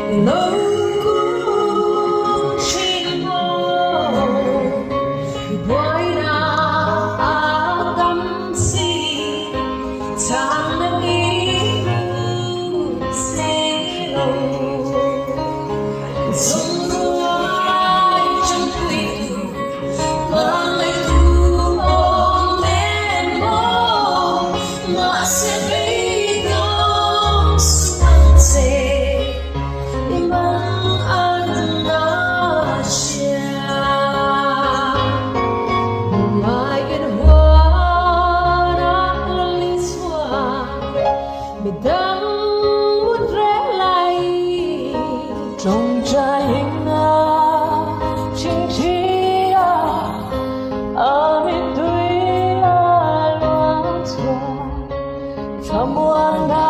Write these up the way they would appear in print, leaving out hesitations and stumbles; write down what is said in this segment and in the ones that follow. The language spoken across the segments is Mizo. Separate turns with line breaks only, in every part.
Lo kun thin maw i buaina a tam si, chhanna mi hmu si lo. Zungruai changpuitu hmangaihtu awm em maw, mahse beidawng suh ang che i mang an na hria. Lungngai in huan a la chhuak Midang mun reng lai tawngtai inga chingchi a a mittui a luang chhuak thlamuanna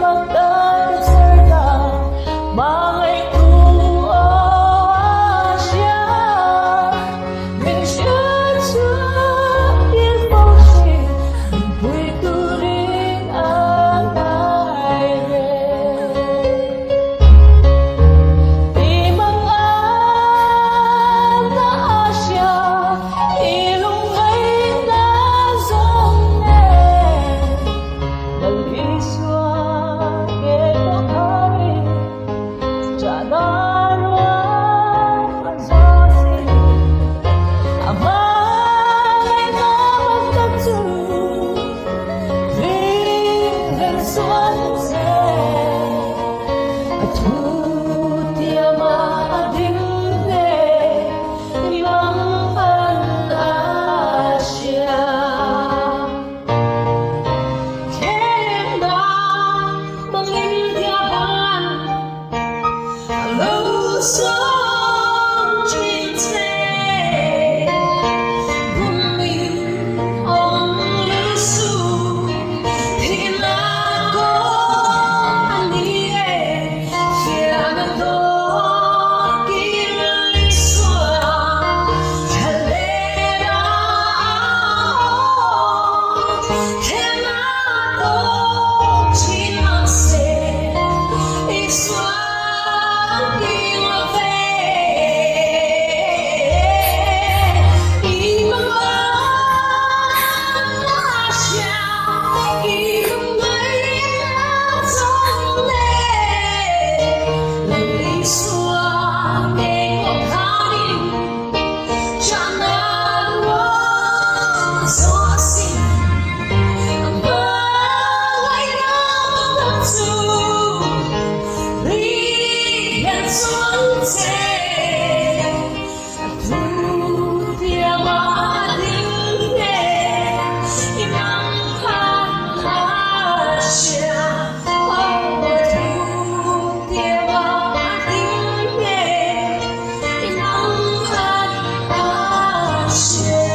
mak tak ka chher ta hmangaihtu aw a hria min hriat chhuah tir fo thin min pui turin a ngai reng. I mang an na a hria i lungngaihna zawng nen Lal Isua ke pawh kharin Chahna ruang an zawh si. A hmangaihna mak tak chu ringhlel sual che. A thu tiama a ding hle i mang an a hria. Thlemna mangin tia ban a lo sawm thin che. Bummin awm lu suh, thihna kawng a ni e, fiahna tawkin Isua thlalera a awm. Thlemna tawk thin mahse Isua ding lo ve. I mangan a hria, i lungngaihna zawng nen Lal Isua engpawh khanin chahna ruang zawh a sin. Hmangaihna tak chu ringhlel chuan che a thu tiama a ding hle i mang khan a hria. Aw a thu tiama a ding hle i mang khan a hria.